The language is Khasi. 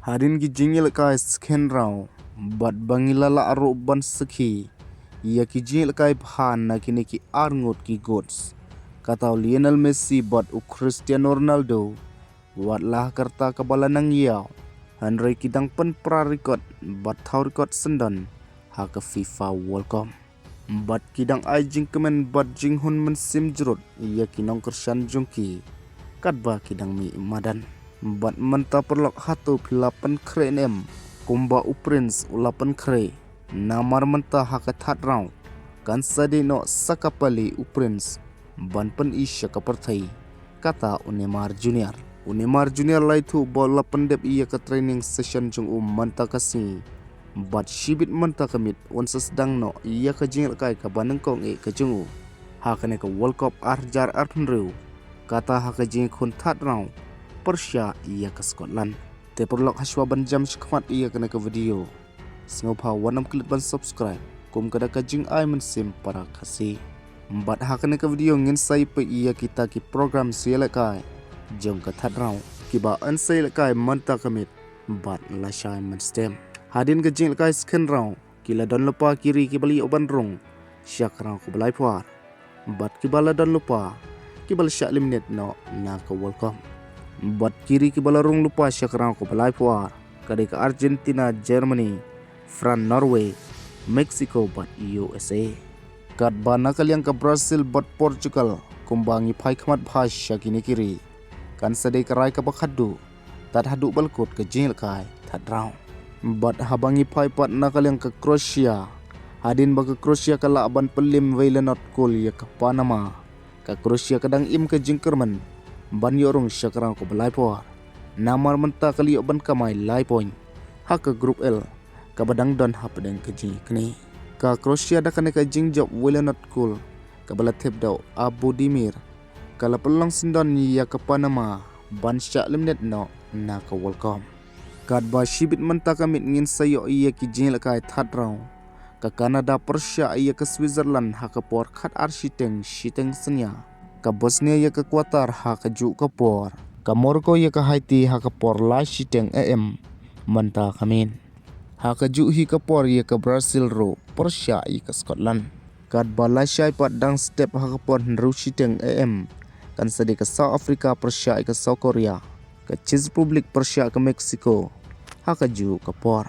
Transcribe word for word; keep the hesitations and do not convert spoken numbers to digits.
Hadien ki jingïalehkai second round, bad ba ngi la lah ruh ban sakhi ïa ki jingïalehkai bha na kine ki arngut ki goats, kata u Lionel Messi bad u Cristiano Ronaldo, wat la ha ka rta kaba la nang ïaw, hynrei ki dang pynpra record bad thaw record syndon ha ka FIFA World Cup. Bad ki dang ai jingkmen bad jinghun mynsiem jrut ïa ki nongkyrshan jong ki, katba ki dang mih madan. Bad mynta paralok, hato phi la pynkhreh ne em kumba u Prince u la pynkhreh? Namar mynta ha ka third round, kan sa dei noh sa ka pali u Prince ban pyni sha ka pyrthei, kata u Neymar Junior. U Neymar Junior la ïathuh ba u la pyndep ïa ka training session jong u mynta ka sngi, bad shibit mynta ka miet un sa sdang noh ïa ka jingïalehkai kaba nyngkong eh ka jong u ha kane ka World Cup ar hajar arphew hynriew, kata ha ka jingïakhun third round pyrshah ïa ka Scotland. Te paralok, hashwa ban jam shakhmat ïa kane ka video, sngewbha wat nym klet ban subscribe kum ka da ka jingai mynsiem para Khasi. Bad ha kane ka video ngin sa ïa peit ïa kita ki program jingïalehkai jong ka third round, kiba yn sa ïalehkai mynta ka miet bad lashai mynstep. Hadien ka jingïalehkai second round, ki la don lypa ki ri kiba la ïoh ban rung sha ka round kaba laiphew ar, bad kiba la don lypa kiba la shah eliminate noh na ka World Cup. Bad ki ri kiba la rung lypa sha ka round kaba laiphew ar ka dei ka Argentina, Germany, France, Norway, Mexico bad U S A. Katba na ka liang ka Brazil bad Portugal, kumba ngi phai khmat bha sha kine ki ri, kan sa dei ka rai kaba khatduh tad haduh ba la kut ka jingïalehkai third round. Bad haba ngi phai pat na ka liang ka Croatia, hadien ba ka Croatia ka lah ban pynliem wei la not goal ïa ka Panama, ka Croatia ka dang im ka jingkyrmen ban ïoh rung sha ka round kaba laiphew ar, namar mynta ka la ïoh ban kamai lai point ha ka Group L, kaba dang don hapdeng ka jingïaknieh. Ka Croatia da kane ka jingjop wei la not goal kaba la thep da u Abudimir, ka la pynlong syndon ïa ka Panama ban shah eliminate noh na ka World Cup. Katba shibit mynta ka miet ngin sa ïoh ïa ki jingïalehkai third round, ka Canada pyrshah ïa ka Switzerland ha ka por khat ar shiteng, shiteng synñia. Ka Bosnia ïa ka Qatar ha kajuh ka por. Ka Morocco ïa ka Haiti ha ka por lai shiteng A M mynta ka miet. Ha kajuh hi ka por ïa ka Brazil ruh pyrshah ïa ka Scotland. Katba lashai pat dang step ha ka por hynriew shiteng A M, kan sa dei ka South Africa pyrshah ïa ka South Korea, ka Czech Republic pyrshah ka Mexico ha kajuh ka por.